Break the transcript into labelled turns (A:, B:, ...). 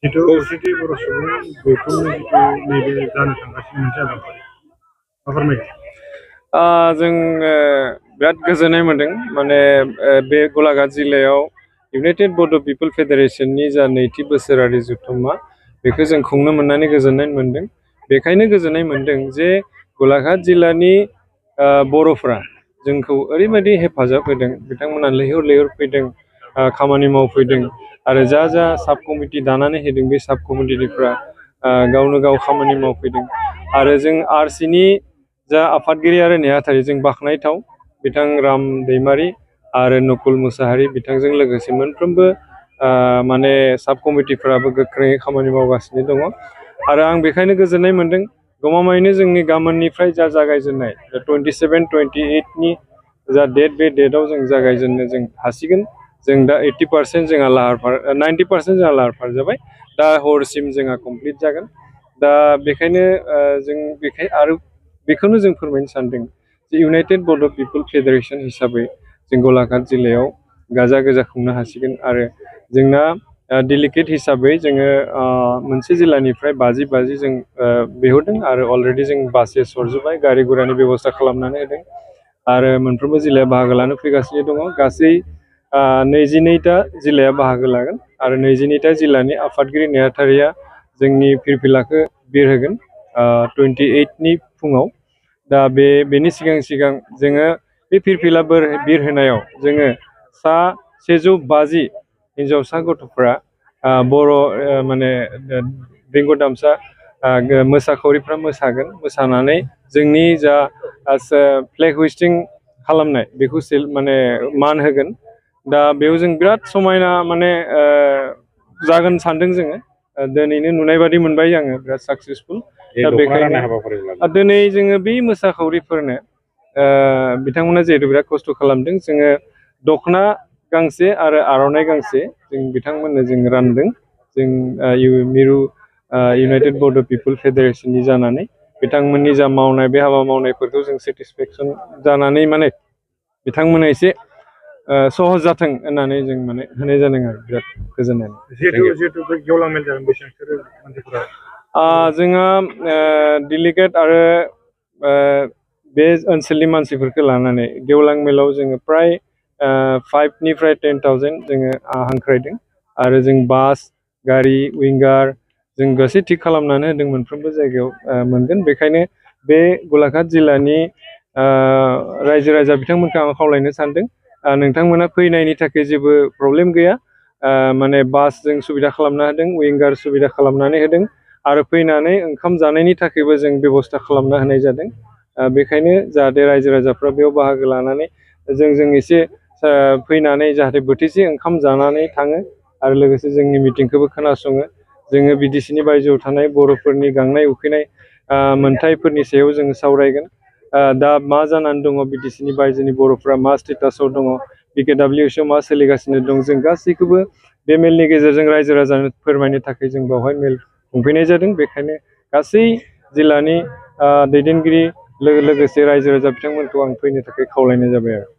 A: जिथु खौसेथि बर' सुबुं गौथुमनि जिथु नैबे जानो थांगासिनो मोनसे हाबाफारि मा फोरमायगोन?
B: जों बिराद गोजोननाय मोन्दों माने बे गलाघाट जिल्लायाव इउनाइटेड बड' पिपल फेडारेशननि जा नैथि बोसोरारि जथुम्मा बेखौ जों खुंनो मोननानै गोजोननाय मोन्दों। बेखायनो गोजोननाय मोन्दों जे गलाघाट जिल्लानि बर'फ्रा जोंखौ ओरैबायदि हेफाजाब होदों, बिथांमोना लैहोर लैहोर फैदों, खामानि मावफैदों आरो जा साब कमिटि दानानै होदों बे साब कमिटिनिफ्रा गावनो गाव खामानि मावफैदों आरो जों आरसिनि जा आफादगिरि आरो नेहाथारि जों बाख्नायथाव बिथां राम दैमारि आरो नकुल मुसाहारि बिथांजों लोगोसे मोनफ्रोमबो माने साब कमिटिफोराबो गोख्रोङै खामानि मावगासिनो दङ आरो आं बेखायनो गोजोननाय मोन्दों। गमामायैनो जोंनि गाबोननिफ्राय जा जागायजेननाय 27-28नि जा डेट बे डेटआव जों जागायजेननो जों हासिगोन। जों दा 80% जोंहा लाहार फाहार 90% जोंहा लाहार फाहार जाबाय। दा हरसिम जोंहा कमप्लिट जागोन। दा बेखायनो आरो बेखौनो जों फोरमायनो सानदों जे इउनाइटेड बड' पिपल फेडारेशन हिसाबै जों गलाघाट जिल्लायाव गाजा गोजा खुंनो हासिगोन आरो जोंना डेलिगेट हिसाबै जोङो मोनसे जिल्लानिफ्राय 50 जों बिहरदों आरो अलरेडि जों बासेस हरजोब्बाय, गारि गुरानि बेब'स्था खालामनानै होदों आरो मोनफ्रोमबो जिल्लाया बाहागो लानो फैगासिनो दङ। गासै 22टा जिल्लाया बाहागो लागोन आरो 22टा जिल्लानि आफादगिरि नेहाथारिया जोंनि फिरफिलाखौ बिरहोगोन 28नि फुङाव। दा बेनि सिगां जोङो बे फिरफिला बिरहोनायाव जोङो 150 हिन्जावसा गथ'फ्रा बर' माने बेंग दामसा मोसाखावरिफ्रा मोसागोन। मोसानानै जोंनि जा फ्लेग होइस्टिं खालामनाय बेखौ माने मान होगोन। दा बेयाव जों बिराद समायना माने जागोन सानदों जोङो। दिनैनो नुनाय बादि मोनबाय आङो, बिराद साक्सेसफुल। दा बेखायनो दिनै जोङो बे मोसाखावरिफोरनो बिथांमोना जिहेतु बिराद खस्थ' खालामदों, जोङो दख'ना गांसे आरो आर'नाइ गांसे जों बिथांमोननो जों रानदों। जों मिरु इउनाइटेड बड' पिपल फेडारेशननि जानानै बिथांमोननि जा मावनाय बे हाबा मावनायफोरखौ जों सेटिसफेक्सन जानानै माने बिथांमोना एसे सहज जाथों होननानै जों माने होनाय जादों आरो बिराद गोजोननाय।
A: जिहेतु गेवलां मेल जागोन बेसेबांसो मानसिफोरा?
B: जोंहा डेलिगेट आरो बे ओनसोलनि मानसिफोरखौ लानानै गेवलां मेलाव जोङो प्राय 5निफ्राय 10,000 जोङो हांख्रायदों आरो जों बास, गारि, विंगार जों गासै थिग खालामनानै होदों, मोनफ्रोमबो जायगायाव मोनगोन। बेखायनो बे गलाघाट जिल्लानि रायजो राजा बिथांमोनखौ आं खावलायनो सानदों, नोंथांमोना फैनायनि थाखाय जेबो प्रब्लेम गैया। माने बासजों सुबिदा खालामना होदों, विंगार सुबिदा खालामनानै होदों आरो फैनानै ओंखाम जानायनि थाखायबो जों बेब'स्था खालामना होनाय जादों। बेखायनो जाहाथे रायजो राजाफ्रा बेयाव बाहागो लानानै जों एसे फैनानै जाहाथे बोथिसे ओंखाम जानानै थाङो आरो लोगोसे जोंनि मिटिंखौबो खोनासङो। जोङो बिटिसिनि बायजोआव थानाय बर'फोरनि गांनाय उखैनाय मोनथायफोरनि सायाव जोङो सावरायगोन। दा मा जानानै दङ बिटिसिनि बायजोनि बर'फ्रा, मा स्टेटासाव दङ, BKWSआव मा सोलिगासिनो दं, जों गासैखौबो बे मेलनि गेजेरजों रायजो राजानो फोरमायनो थाखाय जों बेवहाय मेल खुंफैनाय जादों। बेखायनो गासै जिल्लानि दैदेनगिरि लोगोसे रायजो राजा बिथांमोनखौ आं फैनो थाखाय खावलायनाय जाबाय आरो।